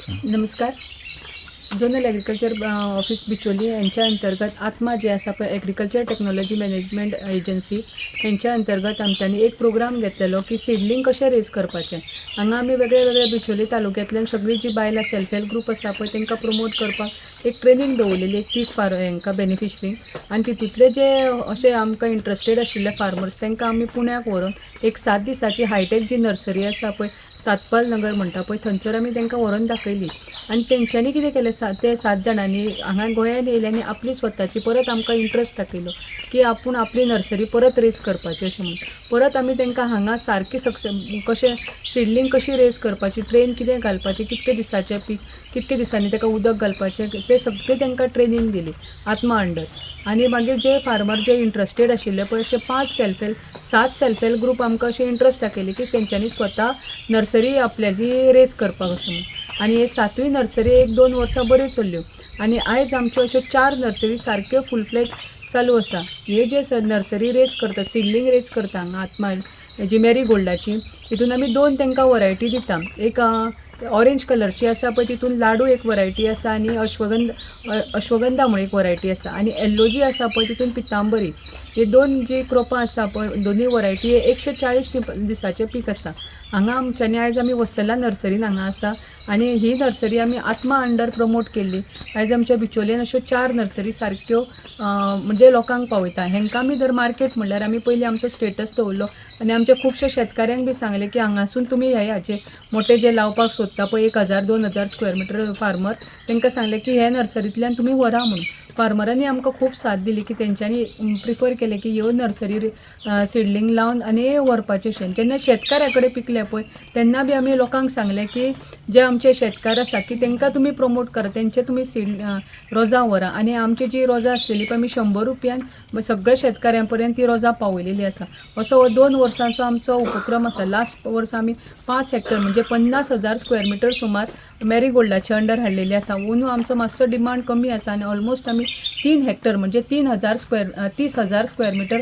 नमस्कार. Zonal agriculture office Bicholim यांच्या अंतर्गत आत्मा जे आसा पळय, एग्रीकल्चर टेक्नॉलॉजी मॅनेजमेंट एजन्सी, हेंच्या अंतर्गत आमच्यांनी एक प्रोग्राम घेतलेलो की सिडलिंग कशें रेज करपाचें. हांगा आमी वेगळे वेगळे बिचोली तालुक्यांतल्यान सगळीं जी बायलां सेल्फ हेल्प ग्रूप आसा पळय, तांकां प्रमोट करपाक एक ट्रेनींग दवरलेली, एक 30 फार हांकां बेनिफिशरींक. आनी तितूंतले जे अशे आमकां इंट्रस्टेड आशिल्ले फार्मर्स, तांकां आमी पुण्याक व्हरोन एक 7 दिसाची हायटेक जी नर्सरी आसा पळय, सातपाल नगर म्हणटा पळय, थंयसर आमी तांकां व्हरोन दाखयली. आनी तेंच्यांनी कितें केलें, ते सात जाणांनी हांगा गोंयांत येयले आनी आपली स्वताची परत आमकां इंट्रस्ट दाखयलो की आपूण आपली नर्सरी परत रेज करपाची अशें म्हणून. परत आमी तांकां हांगा सारकी सक्सेस कशें, सिडलिंग कशी रेज करपाची, ट्रेन कितें घालपाची, कितके दिसाचें पीक, कितके दिसांनी ताका उदक घालपाचें, तें सगळें तांकां ट्रेनींग दिली आत्मा अंडर. आनी मागीर जे फार्मर जे इंट्रस्टेड आशिल्ले पळय, अशे पांच सेल्फ हेल्प, सात सेल्फ हेल्प ग्रूप आमकां अशें इंट्रस्ट दाखयले की तेंच्यांनी स्वता नर्सरी आपल्याली रेज करपाक अशें म्हणून. आनी हे सातूय नर्सरी एक दोन वर्सां बऱ्यो चल्ल्यो आनी आयज आमच्यो अश्यो चार नर्सरी सारक्यो फूल फ्लॅज चालू आसा. हे जे नर्सरी रेज करता, सिडलिंग रेज करता हांगा आत्मा जी मेरी गोल्डाची, तितून आमी दोन तांकां वरायटी दिता. एक ऑरेंज कलरची आसा पळय, तितून लाडू एक वरायटी आसा आनी अश्वगंधा म्हणून एक वरायटी आसा. आनी येल्लो जी आसा पळय, तितून पितांबरी. ही दोन जी क्रोपां आसा पळय, दोनूय वरायटी 140 दिसाचें पीक आसा. हांगा आमच्यांनी आयज आमी वत्सला नर्सरीन हांगा आसा आनी ही नर्सरी आमी आत्मा अंडर प्रमोट केल्ली. आयज आमच्या बिचोलेन अश्यो चार नर्सरी सारक्यो म्हणजे लोकांक पावयता. हेंकां आमी जर मार्केट म्हणल्यार आमी पयलीं आमचो स्टेटस दवरलो आनी आमच्या खुबश्या शेतकाऱ्यांक बी सांगलें की हांगासून तुमी हे हाचे मोठे जे लावपाक सोदता पळय, 1000 2000 स्क्वेअर मिटर फार्मर, तांकां सांगलें की हे नर्सरींतल्यान तुमी व्हरा म्हणून. फार्मरांनी आमकां खूब साथ दिली की तेंच्यांनी प्रिफर केलें की ह्यो नर्सरी सिडलिंग लावन आनी व्हरपाचें अशें. जेन्ना शेतकाऱ्या कडेन पिकलें पळय, तेन्ना बी आमी लोकांक सांगलें की जे आमचे शेतकार आसा की तांकां तुमी प्रमोट करा, तेंचे तुमी सीड रोजां व्हरा. आनी आमची जी रोजां आसलेली पळय, आमी 100 रुपयान सगळ्या शेतकाऱ्यां पर्यंत ती रोजां पावयलेली आसा. असो हो 2 वर्सांचो आमचो उपक्रम आसा. लास्ट वर्सा आमी 5 हेक्टर म्हणजे 50,000 स्क्वेअर मिटर सुमार मेरी गोल्डाचे अंडर हाडलेली आसा. अंदू आमचो मातसो डिमांड कमी आसा आनी ऑलमोस्ट आमी 3 हेक्टर म्हणजे 3000 स्क्वेअर, 30,000 स्क्वेअर मिटर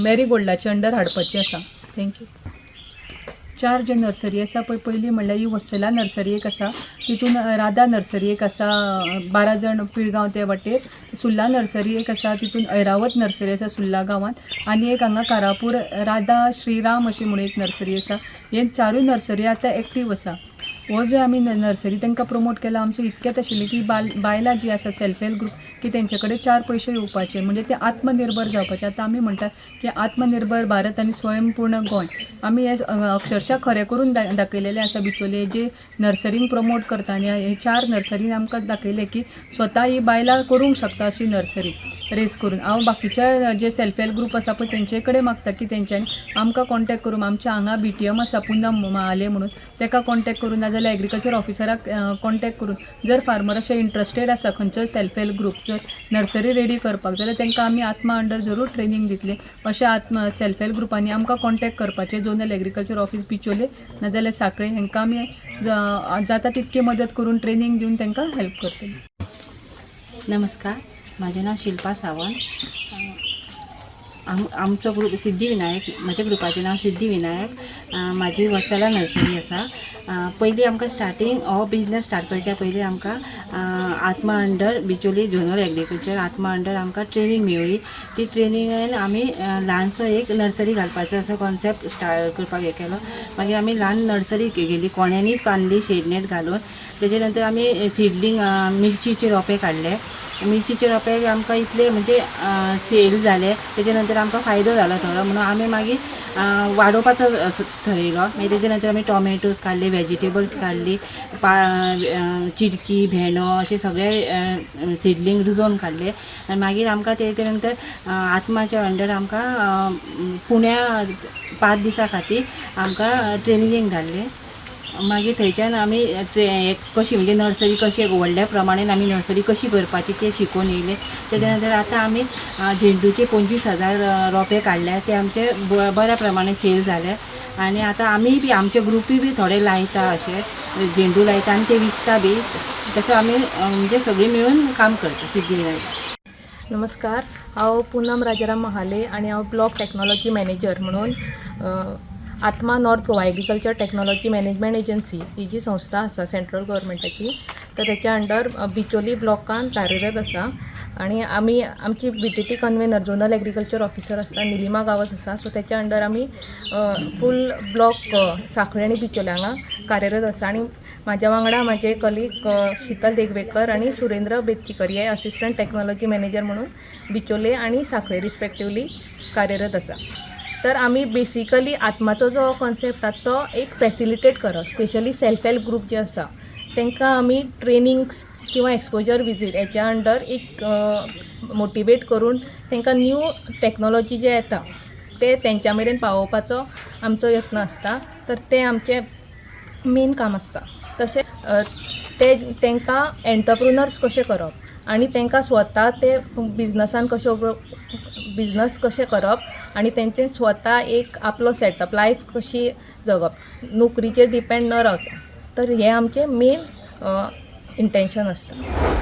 मेरी गोल्डाचे अंडर हाडपाची आसा. Thank you. चार जे नर्सरी आसा पळय, पयली म्हणल्यार ही वत्सला नर्सरी एक आसा, तितून राधा नर्सरी एक आसा, 12 जण पिळगांव ते वाटेर, सुर्ला नर्सरी एक आसा, तितून ऐरावत नर्सरी आसा सुर्ला गांवांत, आनी एक हांगा कारापूर राधा श्रीराम अशी म्हणून एक नर्सरी आसा. हे चारूय नर्सरी आतां एक्टीव आसा. हो जो आमी नर्सरी तांकां प्रमोट केला, आमचो इतकेंच आशिल्लें की बायलां जी आसा सेल्फ हेल्प ग्रूप की तेंचे कडेन चार पयशे येवपाचे, म्हणजे ते आत्मनिर्भर जावपाचे. आतां आमी म्हणटा की आत्मनिर्भर भारत आनी स्वयंपूर्ण गोंय, आमी हे अक्षरशा खरें करून दाखयलेलें आसा. बिचोले जे नर्सरींक प्रमोट करता आनी हे चार नर्सरीन आमकां दाखयलें की स्वता ही बायलां करूंक शकता अशी नर्सरी रेज करून. हांव बाकीच्या जे सेल्फ हेल्प ग्रूप आसा पळय, तेंचे कडेन मागता की तेंच्यांनी आमकां कॉन्टेक्ट करून, आमच्या हांगा बीटीएम आसा पुनम महाले म्हणून, ताका कॉन्टेक्ट करून, नाजाल्यार एग्रीकल्चर ऑफिसराक कॉन्टेक्ट करून, जर फार्मर अशे इंट्रस्टेड आसा खंयचोय सेल्फ हेल्प ग्रूप जर नर्सरी रेडी करपाक जाल्यार तांकां आमी आत्मा अंडर जरूर ट्रेनींग दितले. अशें आत्मा सेल्फ हेल्प ग्रुपांनी आमकां कॉन्टेक्ट करपाचें, झोनल एग्रीकल्चर ऑफिस बिचोले नाजाल्यार साखळे, हांकां आमी जाता तितकी मदत करून ट्रेनींग दिवन तांकां हेल्प करतली. नमस्कार, म्हाजें नांव शिल्पा सावंत. आमचो ग्रूप सिद्धी विनायक, म्हज्या ग्रुपाचें नांव सिद्धी विनायक. म्हाजी वत्सला नर्सरी आसा. पयलीं आमकां स्टार्टींग हो बिजनस स्टार्ट करच्या पयलीं आमकां आत्मा अंडर बिचोली झोनल एग्रीकल्चर आत्मा अंडर आमकां ट्रेनींग मेळ्ळी. ती ट्रेनिंगान आमी ल्हानसो एक नर्सरी घालपाचो असो कॉन्सेप्ट स्टार्ट करपाक हें केलो. मागीर आमी ल्हान नर्सरी गेली, कोण्यांनीच बांदली शेडनेट घालून. तेजे नंतर आमी सिडलींग मिरचीचे रोंपे काडले. मिरचीचे रोंपे आमकां इतले म्हणजे सेल जाले. तेजे नंतर आमकां फायदो जालो थोडो, म्हणून आमी मागीर वाडोवपाचो असो थरयलो. मागीर तेजे नंतर आमी टॉमॅटोज काडले, वेजिटेबल्स काडली, चिरकी, भेंडो अशे सगळे सिडलींग रुजोवन काडले. आनी मागीर आमकां तेजे नंतर आत्माच्या अंडर आमकां पुण्या 5 दिसां खातीर आमकां ट्रेनिंगेक धाडले. मागीर थंयच्यान आमी कशी म्हणजे नर्सरी कशी व्हडल्या प्रमाणेन आमी नर्सरी कशी करपाची तें शिकून येयले. तेच्या नंतर आतां आमी झेंडूचे 25,000 रोंपे काडले, ते आमचे बऱ्या प्रमाणे सेल जाले. आनी आतां आमी बी आमचे ग्रुपी बी थोडे लायता, अशे झेंडू लायता आनी ते विकता बी. तसो आमी म्हणजे सगळीं मेळून काम करता सिद्धिविनायक. नमस्कार, हांव पुनम राजाराम महाले आनी हांव ब्लॉक टॅक्नॉलॉजी मॅनेजर म्हणून. आत्मा North Goa Agriculture Technology Management Agency ही जी संस्था आसा सेंट्रल गव्हर्मेंटाची, तर तेच्या अंडर बिचोली ब्लॉकान कार्यरत आसा आनी आमी आमची BTT convener, zonal agriculture officer आसता, निलिमा गांवस आसा. सो तेच्या अंडर आमी फूल ब्लॉक साखळे आनी बिचोले हांगा कार्यरत आसा आनी म्हाज्या वांगडा म्हाजे कलीग शितल देगवेकर आनी सुरेंद्र बेतकीकर हे असिस्टंट टॅक्नॉलॉजी मॅनेजर म्हणून बिचोले आनी साखळे रिस्पेक्टिवली कार्यरत आसा. तर आमी बेसिकली आत्माचो जो कॉन्सेप्ट आसा तो एक फॅसिलिटेट करप, स्पेशली सेल्फ हेल्प ग्रूप जे आसा तांकां आमी ट्रेनिंग्स किंवा एक्सपोजर विजीट हेच्या अंडर एक मोटिवेट करून तांकां न्यू टॅक्नॉलॉजी जे येता ते तेंच्या मेरेन पावोवपाचो आमचो यत्न आसता. तर तें आमचें मेन काम आसता. तशें ते तांकां एंटरप्रुनर्स कशें करप आनी तांकां स्वता ते बिजनसान कशें, बिजनस कशें करप आनी तेंचे स्वता एक आपलो सेटअप लायफ कशी जगप, नोकरीचेर डिपेंड न रावता, तर हें आमचें मेन इंटेंशन आसता.